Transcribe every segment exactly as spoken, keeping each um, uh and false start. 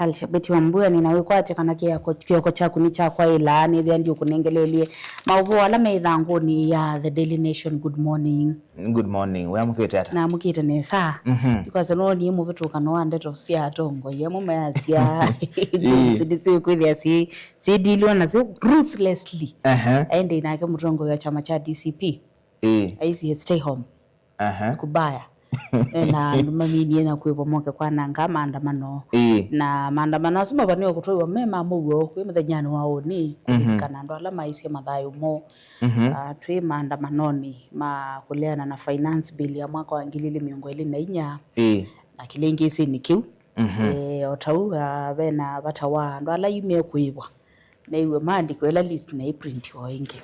Alshabeti wa Mbua, nĩna wĩkwatyo kana kĩoko, kĩoko kyaku nĩ kyakwaĩla, nĩthĩa ndiũkũnengeleelie maũvoo ala me ĩthangũnĩ ya The Daily Nation. Good morning. Good morning. Wĩamũkĩte ata? Namũkĩte nesa. Mhm. Ndikwasya nĩwonie mũvĩtũkano wa ndeto sya atongoi amwe mayasya Ĩĩ. Nĩsyĩkwĩthĩa syĩ, syĩdiliwa nasyo ruthlessly. Ehe. Aende nake mũtongoi wa kyama kya D C P. Ĩĩ. Aisye stay home. Aha. Kubaya. Na andũ maminie na kwĩvwa moke kwananga maandamano. Ĩĩ. Na maandamano asu mavaniwe kũtwaiwa me ma mũuo kwĩ mũthenyanĩ wa ũnĩ, mhm, kũlilikana andũ ala maisye mathayũ moo. Mhm. Ah, twĩ maandamanonĩ ma kũleana na finance bill ya mwaka wa ngili ilĩ mĩongo ĩlĩ na inya. Ĩĩ. Na kĩlĩngĩsĩnĩ kĩu. Mhm. Eh, o ta ũu, ah, ve na vata wa andũ ala yu mekũĩvwa meiwe maandĩkwe ĩla list na ĩprint o ĩngĩ.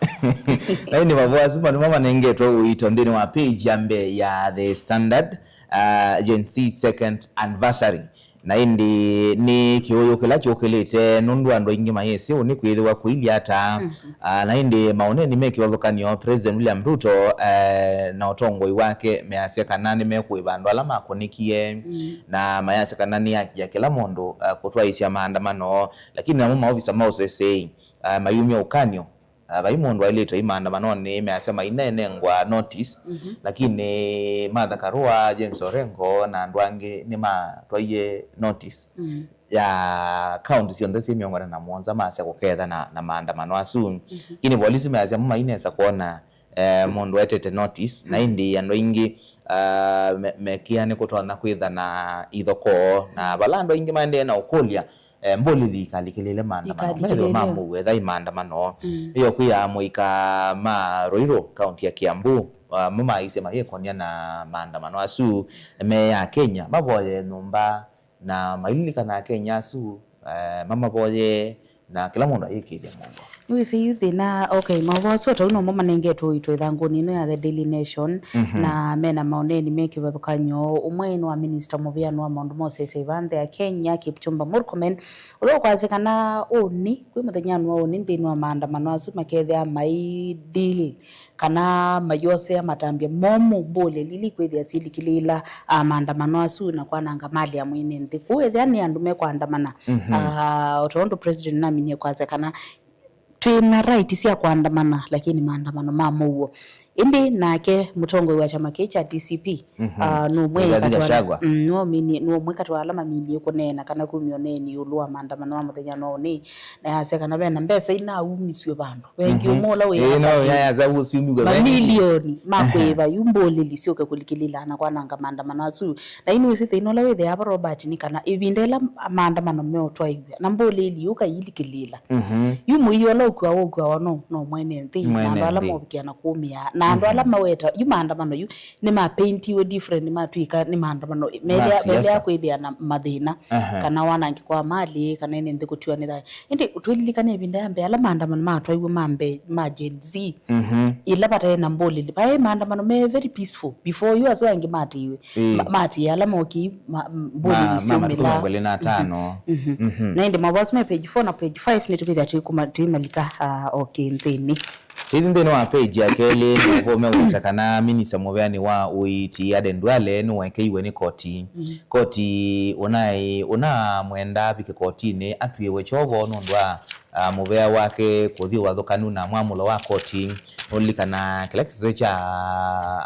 Na ĩndĩ mavoo asu manĩmo manengetwe ũito nthĩnĩ wa page ya mbee ya The Standard, uh, Gen Z second anniversary. Na ĩndĩ nĩ kĩũyũ kĩla kyũkĩlĩte nũndũ andũ aingĩ mayĩsĩ ũnĩ kwĩthĩwa kũilye ata. Mhm. Uh, na ĩndĩ maũneenĩ me kĩvathũkany'o, President William Ruto, uh, na ũtongoi wake measya kana nĩmekũĩva andũ ala makũnĩkie, mm, na mayasya kana nĩ haki ya kĩla mũndũ, uh, kũtwaĩĩsya maandamano. Lakini namo maovisa ma ũseseĩ, ah, mayumya ũkany'o, ah, vai mũndũ waĩlĩtwe i maandamanonĩ, measya mainenengwa notice, mhm, lakini Martha Karua, James Orengo na andũ angĩ nĩmatwaie notice, mhm, ya kaunti syonthe syĩ mĩongo ĩna na mũonza masya kũketha na, na maandamano asu. Mhm. Lakini volisi measya mo mainesa kwona eh, mũndũ etete notice, na, mm, ĩndĩ andũ aingĩ, ah, me-, mekĩa nĩ kũtonya kwĩtha na ithokoo, na vala andũ aingĩ maendee na ũkũlya, eh, mbũlĩli ikalikĩlĩle maandamano, methĩwa ma mũuo ethai maandamano. Mm. Ĩyo kwĩ ya mũika ma Ruiru, kaunti ya Kiambu, ah, mo maisye mayĩkonia na maandamano asu me ya Kenya, mavoye nyũmba na maililikana Akenya asu, eh, mamavoyee, na kĩla mũndũ ayĩkĩĩthya mũndũ. Nĩwĩsĩ yu thĩna, okay, maũvoo asu o ta ũu nomo manengetwe ũito ĩthangũnĩ ĩno ya The Daily Nation, mhm, na mena maũneeni me kĩvathũkany'o. Ũmwe nĩ wa minista mũvĩanĩ wa maũndũ ma ũseseĩ va nthĩ ya Kenya, Kipchumba Murkomen, ũla ũkwasya kana ũnĩ, kwĩ mũthenyanĩ wa ũnĩ nthĩnĩ wa maandamano asu makethĩa mai deal kana mayosea matambya momũ mbũlĩli ili kwĩthĩa silikĩlĩĩla, ah, maandamano asu na kwananga mali ya mwene nthĩ. Kũu ethĩa nĩ andũ mekwandamana, mhm, ah, o ta ũndũ president naminie kwasya kana twĩ na right sya kwandamana, lakini maandamano ma mũuo. Ĩndĩ nake mũtongoi wa kyama kĩĩ kya D C P, mhm, ah, nũmwe Rigathi katwala-, Gachagua, mm, nũmwe katwala maminie kũneena kana kumya ũneeni ĩũlũ wa maandamano ma mũthenya no nĩ na yasya kana vena mbesa inaumisw'e vandũ. Vengi, mhm, ũmwe ũla wĩ, ĩĩ, no, ya, ya, za ũsiumiw'e vengi, mamilioni ma kwĩva yu mbũlĩli syũke kũlikĩlĩla na kwananga maandamano asu. Na yu nĩwĩsĩ thĩna ũla wĩthĩaa vo, Robert, nĩ kana ĩvinda ĩla maandamano meũtwaĩw'a na mbũlĩli yũka ilikĩlĩla, mhm, yu mũio ũla ũkuawa ũkuawa no, no mwene nthĩ, na andũ ala, mwene nthĩ, movikĩa na kũmĩa, na andũ ala, mhm, maweta yu maandamano yu nĩmapeintiwe different, matw'ĩka nĩ maandamano melea, melea kwĩthĩa na mathĩna, aha, kana wanangĩko wa mali, kana ene nthĩ kũtiwa nĩ thayũ. Ĩndĩ twĩlilikane ĩvinda ya mbee, ala maandamano matwaiwe ma mbee ma Gen Z, mhm, ĩla vataĩ na mbũlĩli, vaĩ maandamano me very peaceful before yu asu angĩ matiiwe. Ĩĩ. Ma-, matiie ala moki ma-, m-, mbũlĩli ma-, ma matukũ syumĩla mĩongo ĩlĩ na atano. Mhm. Mhm. Mhm. Na ĩndĩ maũvoo asu me page four na page five nĩtũkĩthĩa twĩkũma-, twĩmalika, ah, o kĩnthĩnĩ. Tĩthi nthĩnĩ wa page ya kelĩ, nĩvo meũweta kana minista mũveani wa ũiiti Aden Duale nĩwaekeiwe nĩ koti. Mm. Koti ũnaĩ, ũnamwenda avike kotinĩ atw'ĩĩwe kyovo nũndũ wa, ah, mũvea wake kũthi ũvathũkanu na mwamũlo wa koti. Nũlilikana kĩla kĩsese kya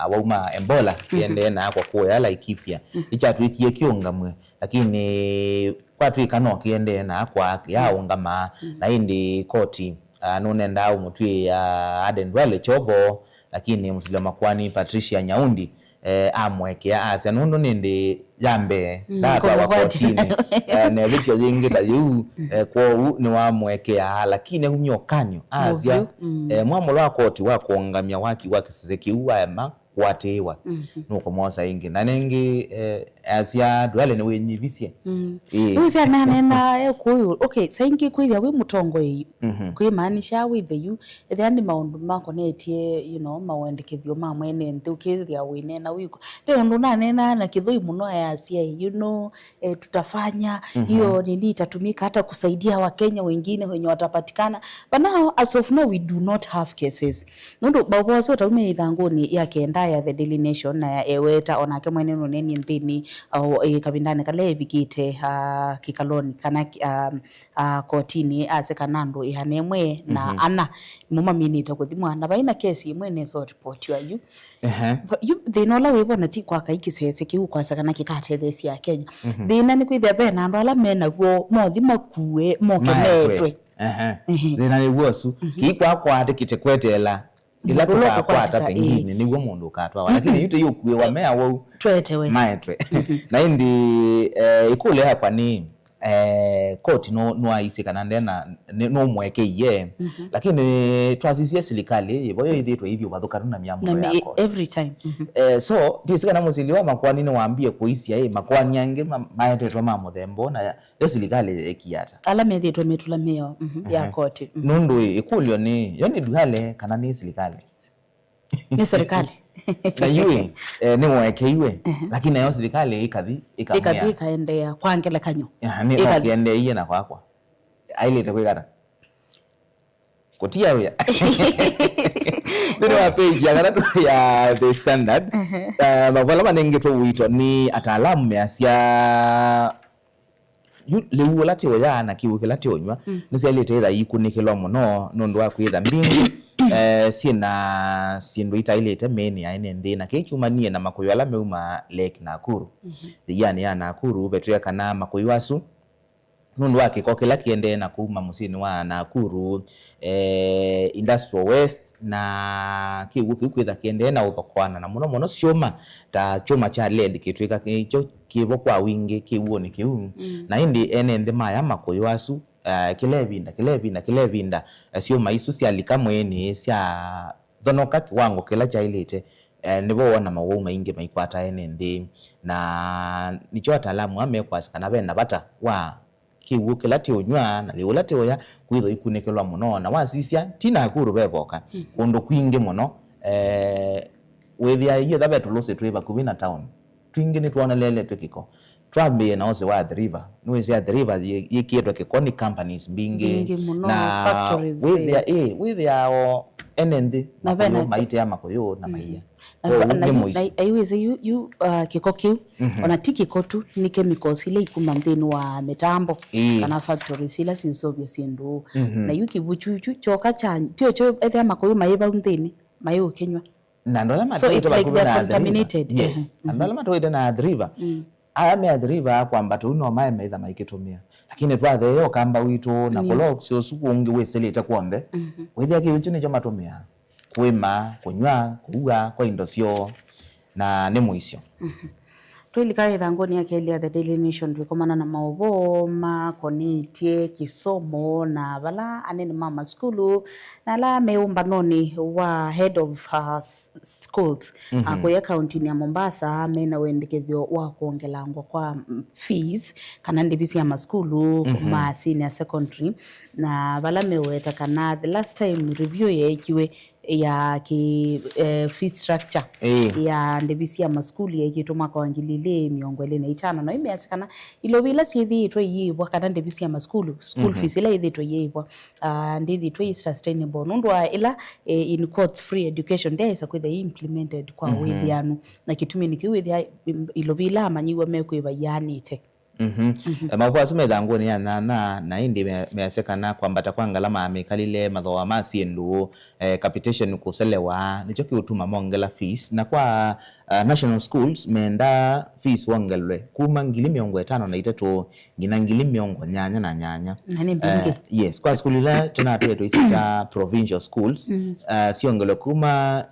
awau ma Ebola, mhm, kĩendee na akwa kũya Laikipia, mhm, nĩkyatw'ĩkie kĩũngamw'e, lakini kwatw'ĩka no kĩendee na akwa kĩyaũngama, mhm, na ĩndĩ koti ah, nũnendaa ũmũtw'ĩĩa Aden Duale kyovo, lakini mũsili wa makoani Patricia Nyaundi, eh, amũekea, asya, "Nũndũ nĩ ĩndĩ ya mbee, mm, ndatwawa kũmũkwatya kotinĩ, eh, na ĩvĩtyo yĩngĩ ta yĩu, mm, eh, kwoou nĩwamũekeaa," lakini aumya ũkany'o, asya, mũvyũ, mm, eh, mwamũlo wa koti wa kũũngamya waki wa kĩsese kĩu waema kũatĩĩwa, mhm, nũkũmwosa ĩngĩ. Na nĩngĩ, eh, asya Duale nĩwĩnyivisye. Mm. Ĩĩ. Nĩwĩsĩ ananena e kũyũ. Okay, saa ingĩ kwĩthĩa wĩ mũtongoi, mhm, kwĩmaanisha wĩthe yu, ethĩa nĩ maũndũ makonetye, you know, mawendekethyo ma mwene nthĩ, ũkĩthĩa wĩneena wĩko. Ve ũndũ nanenaa na kĩthũi mũno ayasya, you know, eh, tutafanya, mhm, hiyo nini itatumika hata kusaidia Wakenya wengine wenye watapatikana. But now, as of now, we do not have cases. Nũndũ maũvoo asu o ta u me ĩthangũnĩ ya kenda ya The Daily Nation, na ya eweta o nake mwene nũnenie nthĩnĩ o, ĩ, kavindanĩ kala evikĩte, ah, kĩkalonĩ kana, ah, ah, kotinĩ, asya kana andũ ĩana ĩmwe na Mhm. ana nĩmo maminĩte kũthimwa, na vai na kesi ĩmwe nesa ũripotiwa yu. Ehe. Yu thĩna ũla wĩvo na ti kwaka ikĩsese kĩu kwasya kana kĩkatetheesya Akenya. Mhm. Thĩna nĩ kwĩthĩa ve na andũ ala me naw'o mothi makuwe moke Maetwe. Metwe. Ehe. Ehe. Thĩna nĩw'o ũsu. Mhm. Kĩi kwakwa atĩkĩte kweteela ĩla Mũndũ ũla tũkakwata ũkũkwatĩka, pengine ĩĩ. Nĩw'o mũndũ ũkatwawa. Lakini yu tĩyũkuĩwa me awau Twetewe. Maetwe. Mhm. Na ĩndĩ, eh, ĩkũlyo yakwa nĩ, eh, koti no, nwaisye kana ndena, nĩ, nũmũekeie. Mhm. Lakini twasisye silikalĩ, ĩvo yo ĩthĩtwe ithiĩ ũvathũkanu na Na myamũlo ya mi-, koti. Every time. Mhm. Eh, so, ndĩsĩ kana mũsili wa makoani nĩwambie kũisya, ĩ, makoani angĩ ma-, maetetwe ma mũthemba ũũ na yo silikalĩ ĩkia ata? Ala methĩtwe metũla mĩao, mhm, ya Ehe. Koti. Mhm. Nũndũ ĩ, ĩkũlyo nĩ, yo nĩ Duale kana nĩ silikalĩ? Nĩ serikali. Na yu ĩ, eh, nĩwoekeiwe, Ehe. Lakini nayo silikalĩ ĩkathi, ĩkamwĩa. Ĩkathi ĩkaendeea kwa ngelekany'o. Aha, nĩ Ĩkathi. Nokĩendeeie na kwakwa. Ailĩte kwĩkata. Kũtia wĩa. Nthĩnĩ wa page ya katatũ ya The Standard, Ehe. Eh, mavala manengetwe ũito nĩ ataalamu measya yu lĩu ũla tĩ ũya na kĩw'ũ kĩla tĩ ũnyw'a Mm. nĩsyaĩlĩte ĩtha ikunĩkĩlwa mũno nũndũ wa kwĩtha mbingĩ, eh, syĩ na syĩndũ itaĩlĩte mĩĩnĩ ya ene nthĩ, na kĩĩ kyumanie na makũyũ ala meuma Lake Nakuru. Mhm. Ĩianĩ ya Nakuru vetwĩa kana makũyũ asu nũndũ wa kĩko kĩla kĩendee na kuma mũsyĩnĩ wa Nakuru, eh, Industrial Waste, na kĩw'ũ kĩu kwĩtha kĩendee na ũthokoana na mũno mũno syũma ta kyũma kya lead kĩtw'ĩka kĩkyo kĩvo kwa wingĩ kĩw'ũnĩ kĩu. Mm. Na ĩndĩ ene nthĩ maya makũyũ asu, eh, kĩla ĩvinda, kĩla ĩvinda, kĩla ĩvinda, eh, syũma isu syalika mwĩĩnĩ, syathonoka kĩwango kĩla kyaĩlĩte, eh, nĩvo woona mawau maingĩ maikwata ene nthĩ. Na nĩkyo ataalamu aa mekwasya kana ve na vata wa kĩw'ũ kĩla tĩ ũnyw'a na lĩu ũla tĩ ũya kwĩthwa ikunĩkĩlwa mũno. Na wasisya, ti Nakuru ve voka, Mm. kũndũ kwingĩ mũno, eh, wĩthĩa yu etha ve tũlũsĩ twĩ vakuvĩ na taoni, twingĩ nĩtwoneleletwe kĩko. Twambĩĩe na ũsĩ wa Athi River. Nĩwĩsĩ Athi River yĩ-, yĩkĩĩtwe kĩko nĩ companies mbingĩ. Mbingĩ mũno, na factories, wĩthĩa, ĩ. Ĩ, wĩthĩa o ene nthĩ Na ve na makũyũ, maitea makũyũ na Mm. maia. Na Kwoou va-, na nĩ yu-, mũici. Na aiwĩsĩ yu, yu, uh, kĩko kĩu, Mhm. Ona ti kĩko tu, nĩ chemicals ila ikuma nthĩnĩ wa mĩtambo Ĩĩ. Kana factories ila sinseũvya syĩndũ. Mhm. Na yu kĩw'ũ kyu, kyu kyoka kya, tio kyo ethĩa makũyũ maĩ vau nthĩnĩ, maĩ ũkĩnyw'a. Na andũ ala So matũĩte it's like vakuvĩ they're na Athi River. Contaminated. Yes. Mhm. Andũ ala matũĩte na Athi River. Mm. Aya me Athi River kwambata ũu no mae metha maikĩtũmĩa. Lakini twatheea ũkamba witũ na Mm. kũla ũsĩ ũsu kũngĩ wĩsĩlĩte kw'onthe, Mhm. wĩthĩa kĩw'ũ kyu nĩkyo matũmĩaa. Kwĩma, kũnyw'a, kũua kwa indo syoo, na nĩ mũisyo. Mhm. Twĩlika ĩthangũnĩ ya kelĩ ya The Daily Nation, twĩkomana na maũvoo makonetye kĩsomo na vala anene ma masukulu na ala me ũmbanonĩ wa head of, uh, s-, schools, Mhm. uh, kũya kauntinĩ ya Mombasa mena wendekethyo wa kwongelangwa kwa, mm, fees kana ndĩvi sya masukulu Mhm. ma senior secondary, na vala meweta kana the last time review yeekiwe ya ki, eh, fee structure Ĩĩ. ya ndĩvi sya masukulu yeekĩtwe mwaka wa ngili ilĩ mĩongo ĩlĩ na itano, na imeasya kana ilovi ila syĩthĩĩtwe iyĩĩvwa kana ndĩvi sya masukulu, school Mhm. fees ila ithĩtwe iyĩĩvwa, ah, ndĩthĩtwe i sustainable nũndũ wa ila, eh, in quotes, free education ndyaĩsa kwĩthĩa i implemented kwa Mhm. wĩthĩanu, na kĩtumi nĩ kĩu wĩthĩa, im-, ilovi ila amanyĩw'a mekwĩva ianĩte. Mhm. Mhm. Eh, maũvoo asu me ĩthangũnĩ ya nyanya, na ĩndĩ me-, measya kana kwambata kwa ngalama ya mĩkalĩle, mathooa ma syĩndũ, eh, capitation kũselewa, nĩkyo kĩũtuma mongela fees. Na kwa, eh, national schools, menda fees wongelwe kuma ngili mĩongo ĩtano na itatũ nginya ngili mĩongo nyanya na nyanya. Na nĩ mbingĩ. Eh, yes, kwa sukulu ila tũnatwĩe tũisita provincial schools, Mm. eh, syongelwe kuma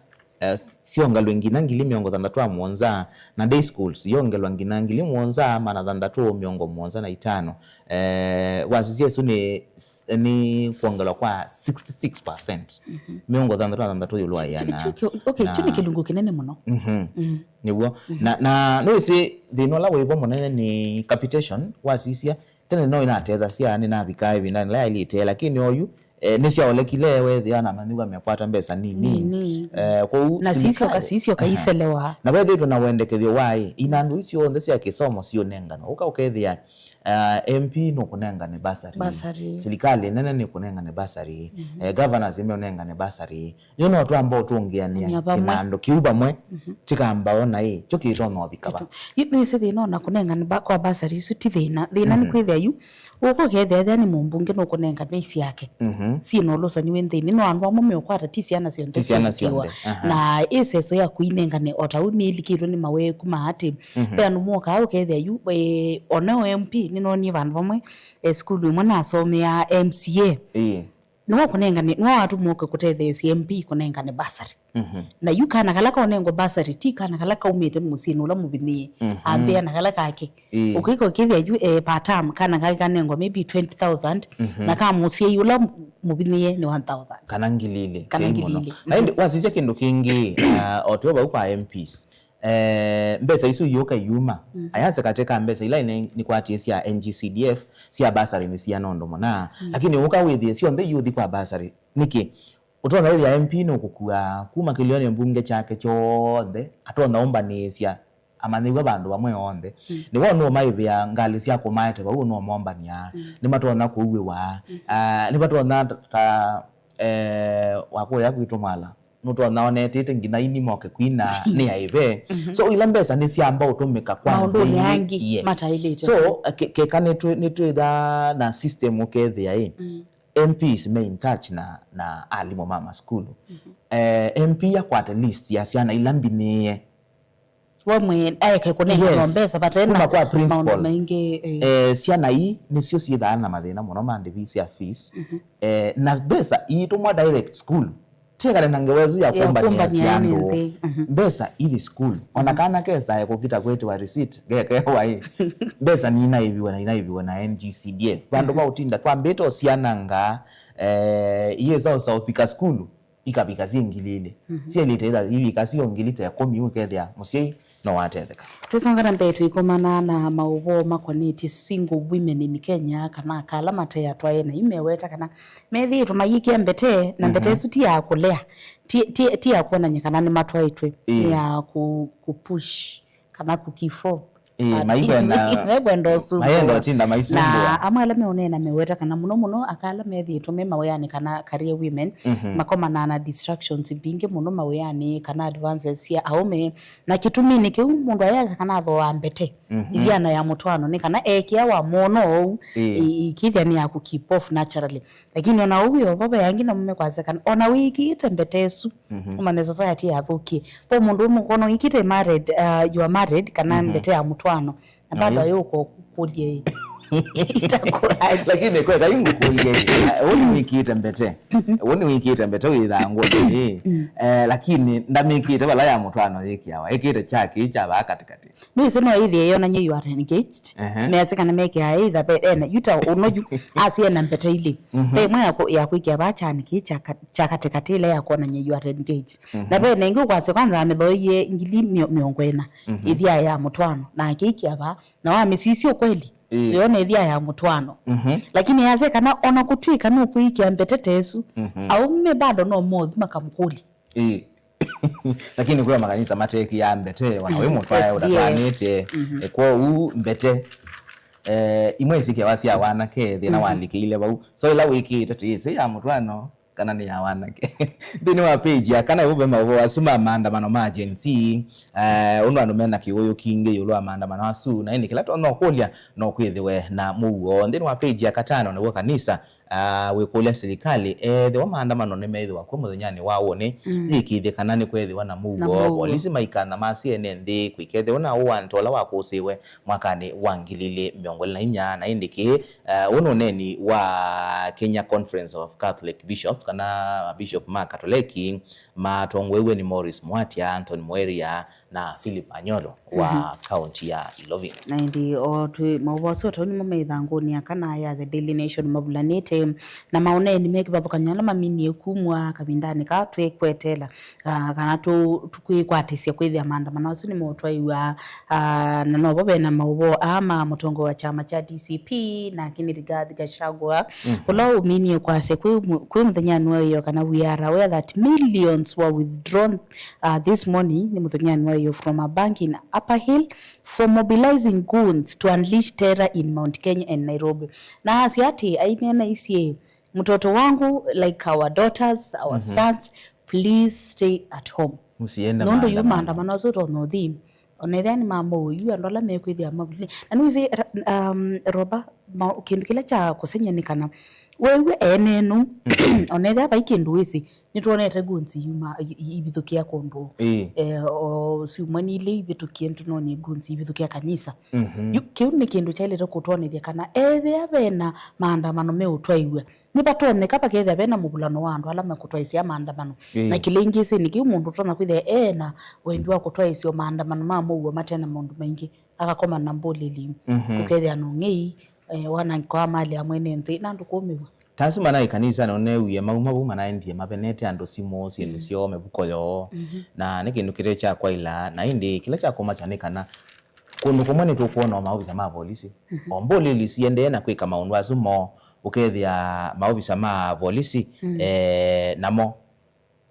eh, s-, syongelwe nginya ngili mĩongo thanthatũ na mũonza, na day schools yongelwa nginya ngili mũonza maana thanthatũ mĩongo mũonza na itano. Eh, wasisya ĩsu nĩ s-, nĩ kwongelwa kwa sixty-six percent. Mhm. Mĩongo thanthatũ na thanthatũ ĩũlũ wa Kyu-, ĩana. Kyu-, kyu-, okay, kyu nĩ Na kĩlungu kĩnene mũno. Mhm. Mm. Nĩw'o. Mhm. Na, na nĩwĩsĩ thĩna ũla wĩvo mũnene nĩ capitation, wasisya, tene no ĩnatethasya, nĩnavikaa ĩvindanĩ ĩla yaĩlĩte, lakini oyu, eh, nĩsyaolekile, weethĩa namanyĩw'a mekwata mbesa nini. Nini. Eh, kwoou Na sisyoka, silikalĩ, sisyoka aha. iselewa. Na vethĩĩtwe na wendekethyo wa ĩ, inandũ isu syonthe sya kĩsomo siũnenganwa. Ũka ũkethĩa, Uh, M P nũkũnengane bursary. Bursary. Silikalĩ nene nĩkũnengane bursary. Mhm. Eh, governors nĩmeũnengane bursary. Yu no twamba ũtũngĩanĩa kĩnandũ kĩu vamwe, mhm, kĩkamba ona ĩ, kyo kĩtonya ũvika va. Yu nĩsĩ thĩna ona kũnengane ba-, kwa bursary isu ti thĩna. Thĩna nĩ, mhm, kwĩthĩa yu, ũkũkethĩa ethĩa nĩ mũmbunge nũkũnengane syake. Mhm. Syĩ na ũlũsani wĩ nthĩnĩ. No andũ amwe meũkwata ti syana syonthe. Ti syana syonthe. Aha. Na ĩseso ya kũinengane o ta ũu nĩlikĩtwe nĩ maweku ma atĩ, mhm, ve andũ mokaa ũkethĩa yu, eh, ona o M P nĩnonie vandũ vamwe, eh, sukulu ĩmwe nasomeaa M C A. Ĩĩ. Nĩwe ũkũnengane, nĩwe watũmwa ũke kũtetheesya M P kũnengane bursary. Mhm. Na yu kana kala kaũnengwa bursary, ti kana kala kaumĩte mũsyĩnĩ ũla mũvinyĩe, mhm, ambĩa na kala kake. Ĩĩ. Ũkĩka ũkĩthĩa yu, eh, per term, kana kake kanengwa maybe twenty thousand, mhm, na ka mũsyai ũla mũvinyĩe nĩ one thousand. Kana ngili ilĩ. Kana ngili ilĩ. Na ĩndĩ wasisya kĩndũ kĩngĩ, ah, o twĩ vau kwa M Ps. Eh, mbesa isu iũka iuma. Mm. Ayase katĩ ka mbesa ila ine nĩkwatie sya N G C D F, sya bursary nĩ siana ũndũ mũna. Mm. Lakini ũka wĩthĩe syonthe iũthi kwa bursary. Nĩkĩ? Ũtonya ĩthĩa M P nũkũkua kuma kĩlĩonĩ mbunge kyake kyonthe, atonya ũmbanĩĩsya amanyĩw'a vandũ vamwe onthe. Mm. Nĩvo nũmaĩvĩa ngalĩ sya kũmaete vau nũmombanĩa. Mm. Nĩmatonya kũuĩwa. Mm. Ah, nĩvatonya ta, ta, eh, wakũya kwitũ mwala. Nũtonya onetĩte nginya ini moke kwina nĩ aive. Mhm. So ila mbesa nĩsyamba ũtũmĩka kwa maũndũnĩ angĩ, yes, mataĩlĩte. So ke-, keka nĩtwĩ-, nĩtwĩtha na system ũkethĩa ĩ, mm, M Ps me in touch na, na alimũ ma masukulu. Mhm. Eh, M P akwate list ya syana ila mbinĩe. We mwe aeke kũnenganwa, yes, mbesa vate na kuma kwa principal, maũndũ maingĩ, eh. Eh, syana ii nĩsyo syĩthaa na mathĩna mũno ma ndĩvi sya fees. Mhm. Eh, na mbesa iitũmwa direct school. Tiekane na ngewa ĩsu ya, ya kũmbanĩa, kũmbanĩa syandũ. Nthĩ. Mhm. Mbesa ithi school. Ona, mhm, kana kesae kũkita kwĩtĩwa receipt, ngekewa ĩ. Mbesa ninaĩviwe na inaĩviwe na N G C D F. Vandũ, mhm, va ũtinda twambĩte ũsyananga, eh, iĩsa ũsa ũvika sukulu, ikavika syĩ ngili ilĩ. Mhm. Syaĩlĩte ĩtha ivika syo ngili ta ĩkũmi, ũkethĩa mũsyai no watetheka. Twĩsonga na mbee, twĩkomana na maũvoo makonetye single women in Kenya, kana aka ala mate atwae, na yu meweta kana methĩĩtwe mayĩkĩa mbete, na mbete, mhm, ĩsu ti ya kũlea, ti, ti, ti ya kwonany'a kana nĩmatwaĩtwe, ĩĩ, nĩ ya ku, ku push kana ku keep up. Ĩĩ, ah, maikwenda, mekwenda ũsumbũa. Mayenda ũtinda maisumbũa. Na amwe ala meũneena meweta kana mũno mũno aka ala methĩĩtwe me mawĩanĩ kana career women, mhm, makomanaa na distractions mbingĩ mũno mawĩanĩ kana advances sya aũme. Na kĩtuminĩ kĩu mũndũ ayasya kana athooaa mbete, mhm, ĩviana ya mũtwaano nĩ kana ekĩa wamwona ũu, ĩĩ, ĩ-, ĩkĩthya nĩ ya ku keep off naturally. Lakini ona ũu wĩ o vo, ve angĩ namo mekwasya kana ona wĩkĩĩte mbete ĩsu, mhm, ũmanye society yathũkie. Ve mũndũ ũmwe ũkona wĩkĩĩte married, uh, you are married, kana, mhm, mbete ya mũtwaano, na bado, aĩ, ũkũkũlya ĩ. Itakuwaje? Lakini kweka yu ngũkũlye ĩ, ũũ nĩwĩkĩĩte mbete. Ũũ nĩwĩkĩĩte mbete wĩthaa ngũlye ĩ. Mm. Eh, lakini ndamĩkĩĩte vala ya mũtwaano yĩkĩawa. Ĩkĩĩte kya kĩĩ kya vaa katikati. Nĩwĩsĩ no ĩthĩe yonany'e you are engaged. Ehe. Measya kana mekĩaa either ve-, ena, yu ta ũno yu, asya ena mbete ilĩ. Mhm. Ve ĩmwe ya kũ-, ya kwĩkĩa vaa kyani kĩĩ kya ka-, kya katĩkatĩ ĩla ya kwonany'a you are engaged. Mhm. Na ve na ĩngĩ ũkwasya kwanza amĩthoie ngili mĩo-, mĩongo ĩna, mhm, ĩthya ya mũtwaano, na akĩĩkĩa vaa, na wamĩsisya ũkweli, ĩĩ, yona ĩthya ya mũtwaano. Mhm. Lakini yasya kana ona kũtw'ĩka nũkwĩĩkĩa mbete ta ĩsu, mhm, aũme bado no mothi makamũkũlya. Ĩĩ. Lakini kwĩ makanisa matekĩaa mbete, ona wĩ mũtwae, yes, ũtatwaanĩte. Mhm. Eh, kwoou mbete, eh, imwe isikĩawa sya wanake, thĩna, mhm, walikĩile vau. So ĩla wĩkĩĩte tũyĩsĩ ya mũtwaano, kana nĩ ya wanake. Nthĩnĩ wa page ya kana ĩvo ve maũvoo asu ma maandamano ma Gen Z, eh, ũndũ andũ mena kĩwũyũ kingĩ ĩũlũ wa maandamano asu, na ĩndĩ kĩla tonya ũkũlya no kwĩthĩwe na mũuo. Nthĩnĩ wa page ya katano nĩw'o kanisa ah, wĩkũlya silikalĩ ethĩwa maandamano nĩmeĩthĩwa kw'o mũthenyanĩ wa ũnĩ, mm, yĩkĩĩthye kana nĩkweethĩwa na mũuo. Na mũuo. Polisi maikana masya ene nthĩ kũikethĩwa na ũwante ũla wakũsĩĩwe mwakanĩ wa ngili ilĩ mĩongo ĩlĩ na inya. Na ĩndĩ kĩĩ, eh, ũũ nĩ ũneeni wa Kenya Conference of Catholic Bishops, kana Bishop ma Katoleki, matongoew'e nĩ Maurice Muatia, Anthony Muheria, na Philip Anyolo wa, mhm, kaunti ya Ilovi. Na ĩndĩ o twĩ maũvoo asu o tau nĩmo me ĩthangũnĩ ya kana ya The Daily Nation mavulanĩte na maũneeni me kĩvathũkany'o ala maminie kumw'a kavindanĩ kaa twĩkwetela, ah, kana tũ-, tũkwĩkwatĩsya kwĩthĩa maandamano asu nĩmotwaĩw'a, ah, na novo ve na maũvoo aa ma mũtongoi wa kyama kya D C P, nake nĩ Rigathi Gachagua, mhm, ũla ũminie kwasya kwĩ mũ-, kwĩ mũthenyanĩ wa ĩyoo kana we are aware that millions were withdrawn, ah, this morning, nĩ mũthenyanĩ wa You're from a bank in Upper Hill for mobilizing goons to unleash terror in Mount Kenya and Nairobi. Na asya atĩ, aineena isyĩ, mtoto wangu, like our daughters, our sons, please stay at home. Mũsiende nũndũ yu maandamano. Maandamano asu tonya ũthi, ona ethĩa nĩ mambo yu andũ ala mekwĩthĩa mavuti. Na nĩwĩsĩ, ra- um, Roba, ma- kĩndũ kĩla kya kũseng'ya nĩ kana weew'e ene nũ, ona ethĩa vai kĩndũ wĩsĩ, nĩtwonete goons yuma i- i- ivithũkĩa kũndũ. Ĩĩ. Eh, o syumwa nĩ ilĩ ivĩtũkie nĩtũnoonie goons ivithũkĩa kanisa. Mhm. Yu kĩu nĩ kĩndũ kyaĩlĩte kũtwonethya kana ethĩa vena maandamano meũtwaĩw'a, nĩvatonyeka vakethĩa vena mũvulano wa andũ ala mekũtwaĩsya maandamano. Ĩĩ. Na kĩla ingĩ ĩsĩnĩ kĩu mũndũ ũtonya kwĩthĩa ena wendi wa kũtwaĩsya maandamano ma mũuo mate na maũndũ maingĩ, akakoma na mbũlĩli, mhm, kũkethĩa na ũng'ei, eh, wanangĩko wa mali ya mwene nthĩ, na andũ kũũmĩw'a. Ta asu manaĩ kanisa nĩneewie mauma vau manaendie mavenete andũ simũ, syĩndũ syoo, mĩvuko yoo. Mhm. Na nĩ kĩndũ kĩte kya kwaĩla, na ĩndĩ kĩla kya kũmakya nĩ kana kũndũ kũmwe nĩtũkwona o maovisa ma volisi. Mhm. O mbũlĩli siendee na kwĩka maũndũ asu moo, ũkethĩa maovisa ma volisi, eh, namo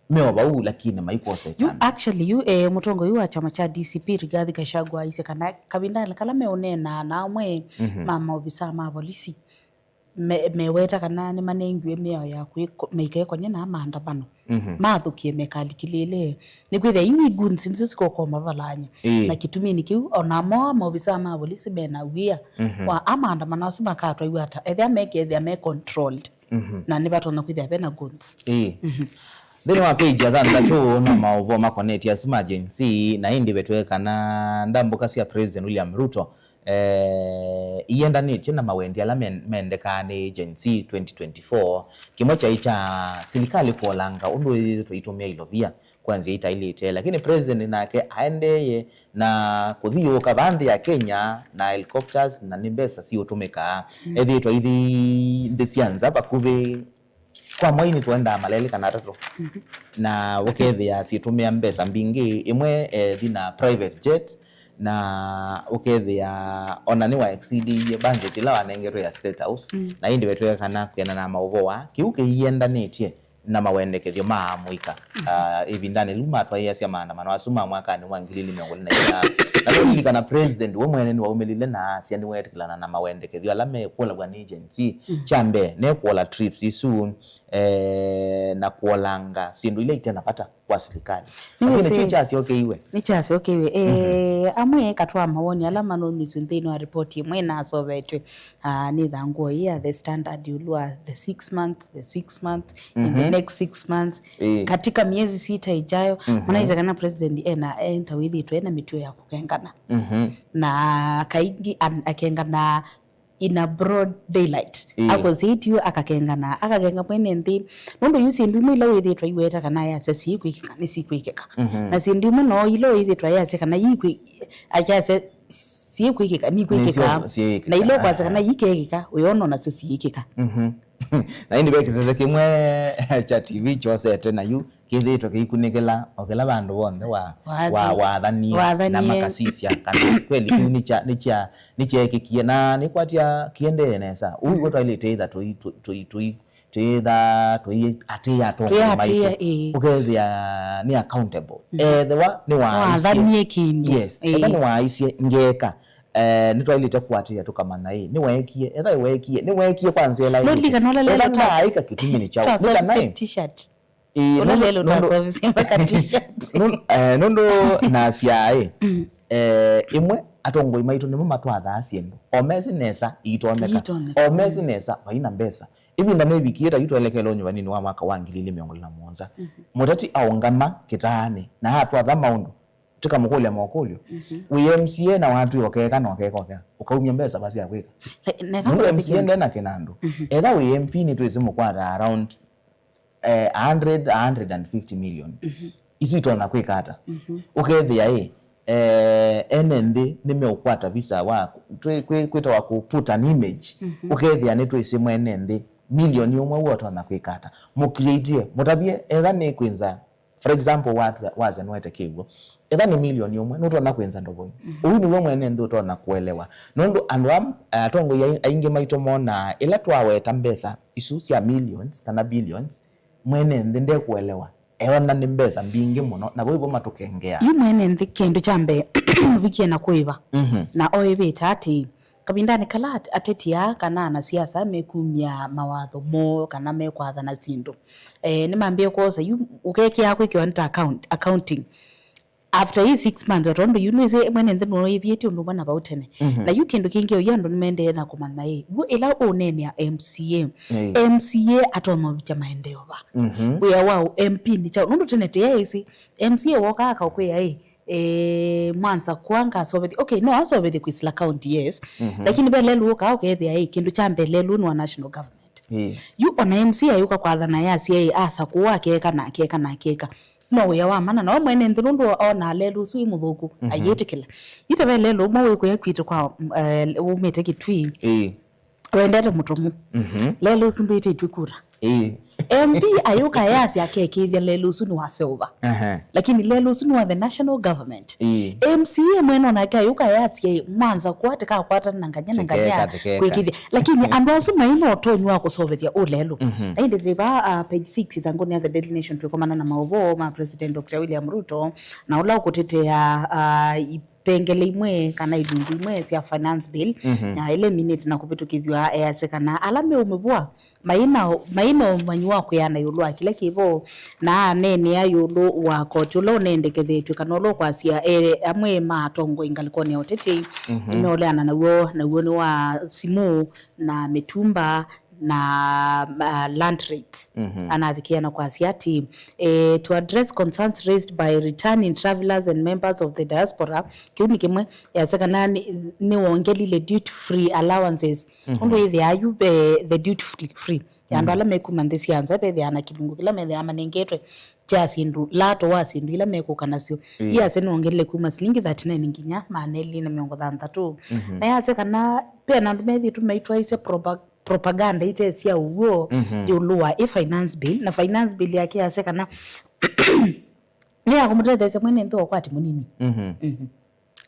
me o vau, lakini maikwosa yu ĩtambya. Actually, yu, eh, mũtongoi wa kyama kya D C P Rigathi Gachagua aisye kana kavindanĩ kala meũneenaa na amwe, mhm, ma maovisa ma volisi, me- meweta kana nĩmanengiwe mĩao ya kwĩko- maikaekonye na maandamano. Mhm. Mathũkie mekalikilĩle. Nĩkwĩthĩa yu i goons nĩsyo sikũkoma valanya. Ĩĩ. Na kĩtuminĩ kĩu, onamo maovisa ma volisi mena wia, mhm, wa a maandamano asu makatwaiwa ata, ethĩa mekethĩa me controlled. Mhm. Na nĩvatonya kwĩthĩa vena goons. Ĩĩ. Mhm. Nthĩnĩ wa page ya thanthatũ no maũvoo makonetye asu ma Gen Z, na ĩndĩ vetwe kana ndambũka sya President William Ruto, eh, iendanĩtye na mawendi ala men- mendekaa nĩ Gen Z twenty twenty-four. Kĩmwe kyaĩ kya silikalĩ kũolanga ũndũ ĩthĩtwe ĩitũmĩa ilovia kwa nzĩa itaĩlĩte, lakini president nake aendeeye na kũthiũũka vaa nthĩ ya Kenya na helicopters, na nĩ mbesa siũtũmĩkaa. Mm. Ethĩĩtwe ithi nthĩ sya nza vakuvĩ kwa mwei nĩtũendaa malelĩ kana atatũ. Mhm. Na ũkethĩa syĩtũmĩa mbesa mbingĩ, ĩmwe ethi na private jet, na ũkethĩa ona nĩwa exceediie budget ĩla wanengetwe ya State House. Mm. Na ĩndĩ vetweka kana kwĩanana na maũvoo aa, kĩu kĩiendanĩtye na mawendekethyo ma amũika, mhm, ah, ĩvindanĩ lĩu matwaĩĩasya maandamano asu ma mwakanĩ wa ngili ilĩ mĩongo ĩlĩ na inya. Na nũlilikana president we mwene nĩwaumĩlile na asya nĩweetĩkĩlana na mawendekethyo ala mekũlaw'a nĩ Gen Z. Mhm. Kya mbee, nekũola trips isu, eh, na kũolanga syĩndũ ila ite na vata kwa silikalĩ. Lakini nĩwĩsĩ kyu kyasyokeeiwe. Nĩkyasyokeeiwe. Eh, mhm, amwe katwaa mawoni ala manaumisye nthĩnĩ wa ripoti ĩmwe ĩnasovetwe, ah, nĩ ĩthangũ ĩĩ ya The Standard ĩũlũ wa the six month, the six month, in the, mhm, next six months, ĩĩ, katika miezi sita ijayo. Mhm. Manaisye kana president ena enta wĩthĩtwe ena mĩtuo ya kũkengana. Mhm. Na kaingĩ an- akengana in a broad daylight. Ĩĩ. Akoseitio akakengana, akakenga mwene nthĩ. Nũndũ yu syĩndũ imwe ila wĩthĩtwe iweta kana ayasya siĩkwĩkĩka, nĩsikwĩkĩka. Mhm. Na syĩndũ imwe no ila wĩthĩtwe ayasya kana ikwĩ- ayasya siĩkwĩkĩka, nĩikwĩkĩka. Nĩsyo siĩkĩka. Na ila ũkwasya kana, aha, ikekĩka, ũyona nasyo siĩkĩka. Mhm. Na ĩndĩ ve kĩsese kĩmwe kya T V kyosete na yu kĩthĩĩtwe kĩikunĩkĩla o kĩla vandũ vonthe wa- wa- wathanie, wathanie na makasisya kana kweli kĩu nĩ kya- nĩ kya- nĩkyeekĩkie na nĩkwatya kĩendee nesa. Ũu w'o twaĩlĩte ĩtha tũi- tũi- tũi- tũi- twĩtha tũiatĩĩa atongoi maitũ. Ĩĩ. Ũkethĩa nĩ accountable. Mm. Ethĩwa nĩwaaisye, wathanie kĩndũ. Yes. Ĩĩ. Ethĩwa nĩwaaisye ngeka, eh, nĩtwaĩlĩte kũatĩĩa tũkamanya ĩ nĩweekie. Ethĩwa weekie, nĩweekie kwa nzĩa ĩla yĩlĩte. Nũlilikana ũla lelo. Ethĩwa ndaaĩka kĩtuminĩ kyaũ. Nĩkana ĩ t-shirt. Ĩĩ, ũla nũndũ- lelo nũndũ- twasovise makati. Nũndũ- eh, nũndũ nasyaa ĩ, mm, eh, ĩmwe atongoi maitũ nĩmo matwathaa syĩndũ o mesĩ nesa iitonyeka. Iitonyeka. O mesĩ nesa vai na mbesa. Ĩvinda nĩvikie ta yu twelekele ũnyuvanĩnĩ wa mwaka wa ngili ilĩ mĩongo ĩlĩ na mũonza. Mhm. Mũteti aũngama kĩtaanĩ na atwatha maũndũ, tũkamũkũlya mokũlyo. Mhm. Wĩ M C A na watw'ĩka ũkeka na ũkeka ũkeka, ũkaumya mbesa va sya kwĩka? Nũndũ M C A ndena kĩnandũ. Mhm. Etha wĩ M P nĩtwĩsĩ mũkwata around eh, a hundred, a hundred and fifty million. Mhm. Isu itonya kwĩka ata? Mhm. Ũkethĩa ĩ, eh, ene nthĩ nĩmeũkwata visa wa kwĩ- kwĩ- kwĩtawa kũ put an image. Mhm. Ũkethĩa nĩtwĩsĩ mwene nthĩ milioni ũmwe w'o ũtonya kwĩka ata? Mũcreatie, mũtavye, etha nĩ kwĩnza, for example, wa- wasya nĩwete kĩw'ũ. Etha nĩ milioni ũmwe, nũtonya kwĩnza ndovoi. Mhm. Ũu nĩw'o mwene nthĩ ũtonya kũelewa. Nũndũ andũ am- atongoi ai- aingĩ maitũ monaa ĩla twaweta mbesa isu sya millions kana billions, mwene nthĩ ndekũelewa eona nĩ mbesa mbingĩ mũno, na vau vo matũkengeaa. Yu mwene nthĩ kĩndũ kya mbee ũvikie na kũĩva. Mhm. Na oĩvĩte atĩ kavindanĩ kala at-, ateti aa kana anasiasa mekumya mawatho moo kana mekwathana syĩndũ, eh, nĩmambĩĩe kwosa yu ũkekĩaa kwĩkĩwa nĩ ta account, accounting. After hii six months, o tondũ yu nĩsĩ mwene nthĩ nũĩvĩtye ũndũ ũmwe na vau tene. Mhm. Na yu kĩndũ kĩngĩ, oyu andũ nĩmaendee na kũmanya ĩ, yu ĩla ũneenea M C A, ĩĩ, M C A atonya ũvikya maendeeo va? Mhm. Wĩa wa M P nĩ kyaũ? Nũndũ tene tĩyaĩsĩ, M C A wokaa akakwĩa ĩ, eh, mwanza kwa ngasovethya. Okay, no asovethye kwĩsĩla county, yes. Mhm. Lakini ve lelũ ũkaa ũkethĩa ĩ, kĩndũ kya mbee lelũ nĩ wa national government. Ĩĩ. Yu ona M C A ayũka kwathana yasya ĩ, asa kũu akeka na akeka na akeka. No wĩa wa mana, na we mwene nthĩ nũndũ onaa lelũ ũsu wĩ mũthũku, mhm, ayĩtĩkĩla. Ite ve lelũ ũmwe wĩ kũya kwitũ kwa, eh, umĩte Kitui. Ĩĩ. Wendete mũtomu. Mhm. Lelũ ũsu ndwĩtĩtw'e kura. Ĩĩ. M P ayũka yasya akekĩĩthya lelũ ũsu nĩ wa silver. Aha. Lakini lelũ ũsu nĩ wa the national government. Ĩĩ. M C A mwene onake ayũka yasya ĩ, mwanza kwa tĩkakwatana na nganya na nganya kwĩkĩthya. Lakini andũ asu mai na ũtonyi wa kũsovethya ũlelũ. Mhm. Na ĩndĩ tĩva, uh, page six ĩthangũnĩ ya The Daily Nation twĩkomana na maũvoo ma President Doctor William Ruto, na ũla ũkũtetea, uh, ipengele imwe kana ilungu imwe sya finance bill, mhm, na ĩla ĩminĩte na kũvĩtũkĩthw'a, easya kana ala meũmĩvũa mai na, mai na ũmanyi wa kwĩana ĩũlũ wa kĩla kĩvo, na aneenea ĩũlũ wa koti ũla ũnendekethetw'e kana ũla ũkwasya e amwe ma atongoi ngalĩkonĩ ya ũteti, mhm, nĩmeũleana naw'o, naw'o nĩ wa simũ na mĩtumba na, uh, land rates. Mhm. Anavikĩa na kwasya atĩ, eh, to address concerns raised by returning travelers and members of the diaspora, kĩu nĩ kĩmwe, yasya kana nĩ, nĩwongelile duty free allowances. Mhm. Ũndũ ĩthĩaa yu ve the duty free, free ya andũ, mhm, ala mekuma nthĩ sya nza, vethĩaa na kĩlungu kĩla methĩaa manengetwe kya syĩndũ, lato wa syĩndũ ila mekũka nasyo. Ĩĩ. Yasya nĩwongelile kuma silingi thirty-nine nginya maana elĩ na mĩongo thanthatũ. Mhm. Na yasya kana ve na andũ methĩĩtwe maitwaĩsya propa-, propaganda ite sya ũw'o, mhm, ĩũlũ wa ĩ finance bill, na finance bill yake yasya kana nĩ ya kũmũtetheesya mwene nthĩ wa ũkwati mũnini. Mhm. Mhm.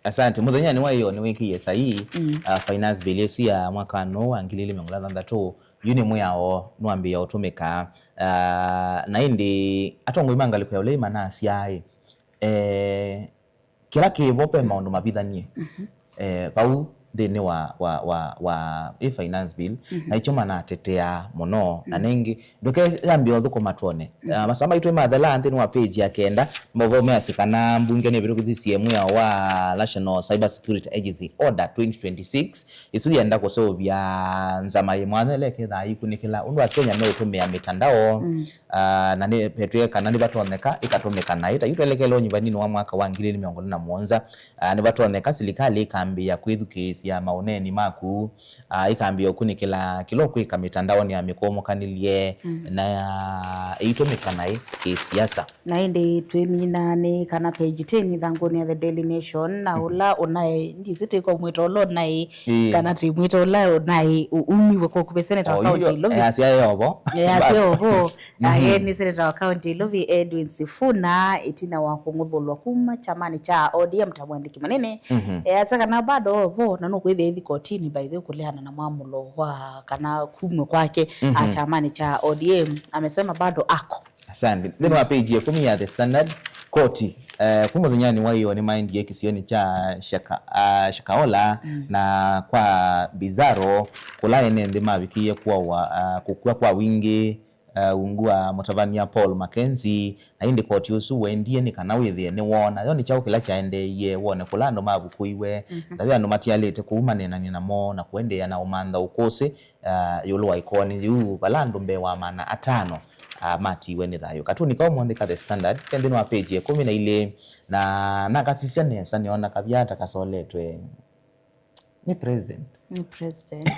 Asante. Mũthenyanĩ wa ĩyo nĩwĩkĩie saii, mm, uh, finance bill ĩsu ya mwaka nũ wa ngili ilĩ mĩongo ĩla thanthatũ, yu nĩ mwĩao nĩwambĩĩa ũtũmĩka. Uh, na ĩndĩ atongoi ma ngalĩko ya ũlei manasyaĩ, eh, kĩla kĩvo ve maũndũ mavithanie, mhm, eh, vau nthĩnĩ wa, wa, wa, wa ĩ finance bill, mhm, na ikyo manatetea mũno. Na, mm, nĩngĩ ndũkeyambĩe ũthũkũma twone. Mm. Ah, masaa maitũ mathela nthĩnĩ wa page ya kenda, maũvoo measya kana mbunge nĩvĩtũkĩthisye mwĩao wa National Cyber Security Agency Order twenty twenty-six, ĩsu yenda kũseũvya nzama yĩ mwanya ĩla ĩkethaa yĩkunĩkĩla ũndũ Akenya meũtũmĩa mĩtandao. Mm. Ah, na nĩvetwe kana nĩvatonyeka ĩkatũmĩka naĩ. Ta yu twelekele ũnyivanĩnĩ wa mwaka wa ngili ilĩ mĩongo ĩlĩ na mũonza, ah, nĩvatonyeka silikalĩ ĩkambĩĩa kwĩthukĩĩsya maũneeni maku, ah, ĩkambĩĩa ũkunĩkĩla kĩla ũkwĩka mĩtandaonĩ ya mĩkũũmũkanĩlye, mm, na ĩitũmĩka naĩ kĩsiasa. Na ĩndĩ twĩminanĩ kana page ten ĩthangũnĩ ya The Daily Nation, na, mhm, ũla ũnaĩ, ndisĩ twĩkomwĩta ũla ũnaĩ, ĩĩ, kana twĩmwĩta ũla ũnaĩ u-, umiwe kũkuvĩ seneta wa kaunti ya Ilovi. Easya yovo. Easya yovo. Mhm. Aye nĩ seneta wa kaunti ya Ilovi Edwin Sifuna, ĩtina wa kũng'uthũlwa kuma kyamanĩ kya O D M ta mwandĩki mũnene. Mhm. Easya kana bado vo na nũkwĩthĩa ĩthi kotini by the way kũleana na mwamũlo wa kana kumw'e kwake, mhm, a kyamanĩ kya O D M. Amesema bado ako. Asante. Nthĩnĩ wa page ya ĩkũmi ya The Standard, koti, eh, kuma mũthenyanĩ wa ĩyo nĩmaendie kĩsionĩ kya Shaka-, ah, Shakahola, mm, na kwa Bizarro, kũla ene nthĩ mavikĩie kũawa, ah, kũkw'a kwa wingĩ, ah, ungu wa mũtavany'a Paul Mackenzie, na ĩndĩ koti ũsu wendie nĩ kana wĩthĩe nĩwoona yo nĩ kyaũ kĩla kyaendeeie, wone kũla andũ mavukũiwe, mhm, na ve andũ matialĩte kũu maneenany'e namo na kũendeea na ũmantha ũkũsĩ, ah, ĩũlũ wa ĩkoani yĩu, vala andũ mbee wa maana atano, ah, matiiwe nĩ thayũ. Katuni ka ũmũnthĩ ka The Standard ke nthĩnĩ wa page ya ĩkũmi na ilĩ, na nakasisya nesa nĩona kavya ta kasoletwe nĩ president. Nĩ president.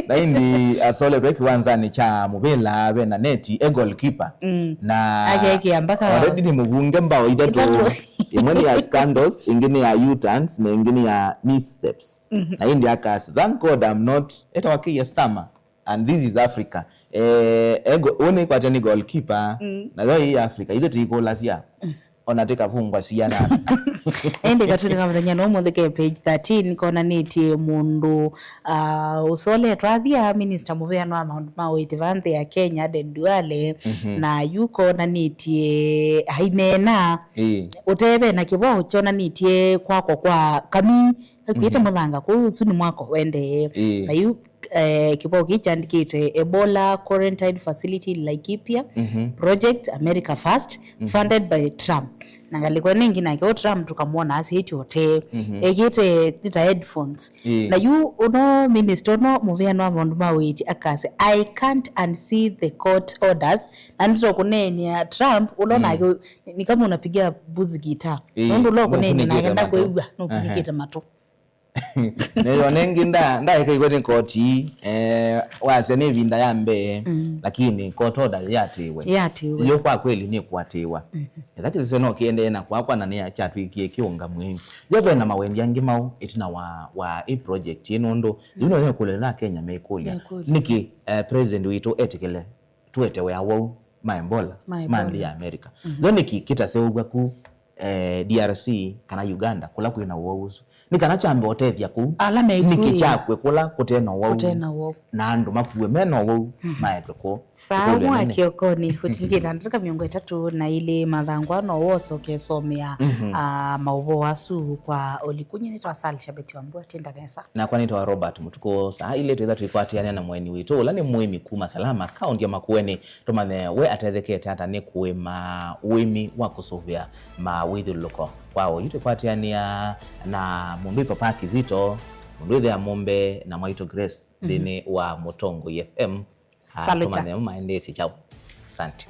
Na ĩndĩ asoletwe kĩwanzanĩ kya mũvĩla ve na neti, e goalkeeper. Mm. Na akekĩa mpaka already nĩ mũvunge mbao ithatũ. Ithatũ. Ĩmwe nĩ ya scandals, ĩngĩ nĩ ya U-turns, na ĩngĩ nĩ ya missteps. Mhm. Na ĩndĩ akasya, "Thank God I'm not," etawa Keir Starmer, "and this is Africa." Eh, ego, ũnĩ kwatya nĩ goalkeeper, mm, na yo ĩ Africa, ithe tĩikũlasya. Mm. Ona tĩkavungwa siana. Ĩndĩ katuni ka mũthenya no mũthike page thirteen konanĩtie mũndũ, ah, ũsoletwe athia minista mũvĩano wa maũndũ ma ũiiti va nthĩ ya Kenya, Aden Duale, Mhm. na yu konanĩtie aineena Ĩĩ. ũteve na kĩvoo kyonanĩtie kwakwa kwa kamii, akwĩte Mhm. mũthanga kũu, ũsu nĩ mwako wendee. Ĩĩ. Na yu eh, kĩvoo kĩu kyandĩkĩte Ebola Quarantine Facility in Laikipia, Mhm. Project America First, Mhm. funded by Trump. Na ngalĩko ĩno ĩngĩ nake ũ Trump tũkamwona asyaĩtye ũtee. Mhm. Ekĩte nĩ ta headphones. Ĩĩ. Na yu ũno minister ũno mũvĩano wa maũndũ ma ũiiti akasya, "I can't unsee the court orders." Na nĩtũkũneenea Trump, ũla Mm. nake nĩ kama unapigia mbuzi gitaa. Ĩĩ. Nũndũ ũla ũkũneenea Nũkunĩkĩte nake matũ. Ndakwĩw'a, Aha. nũkunĩkĩte matũ. Nĩyo nĩngĩ nda-, ndaĩka ikwete nĩ koti, eh, wasya nĩ ĩvinda ya mbee, Mm. lakini court order yatĩwe. Yatĩwe. Yo kwa kweli nĩ kuatĩwa. Mhm. Etha kĩsese no kĩendee na kwakwa na nĩ kyatwĩkie kĩũngamwĩ. Yo ve na mawendi angĩ mau ĩtina wa, wa ĩ project ĩ nũndũ, Mm. yu no yekũlĩla Kenya mekũlya. Mekũlya. Nĩkĩ, eh, president witũ etĩkĩle tũetewe awau ma Ebola, Ma ma nthĩ Ebola. ya America. Mhm. Yo nĩkĩ kĩtaseũvw'a ku, eh, D R C kana Uganda, kũla kwĩ na ũwau ũsu? Nĩ kana kyambe ũtethya kũu. Ala mekwĩ. Nĩkĩ kyakw'e kũla kũte na ũwau? Kũte na ũwau. Na andũ makuwe me na ũwau, Mhm. maetwe kũu. Saa Ĩkũlyo ũmwe nene. Kĩokonĩ, ũtingĩta ndatĩka mĩongo ĩtatũ na ilĩ mathangũ ano wosa ũkesomea, Mhm. ah, maũvoo asu kwa ũliku. Nyie nĩtawa Sally Shabeti wa Mbua, tinda nesa. Nakwa nĩtawa Robert Mũtukũ. Saa ilĩ twĩtha twĩkwatĩanĩa na mũeni witũ, ũla nĩ mũĩmi kuma Salama, kaũnti ya Makueni. Tũmanye we atethekete ata nĩ kũĩma ũĩmi wa kũsũvĩa mawĩthyũlũlũko. Kwa oyu twĩkwatĩanĩa na mũndũ ĩ Papa Kizito, mũndũ ĩthe ya Mũmbe na mwaitũ Grace Mhm. nthĩnĩ wa Mũtongoi F M. Ah, Salute. Tũmanye maendeesye kyaũ. Asante.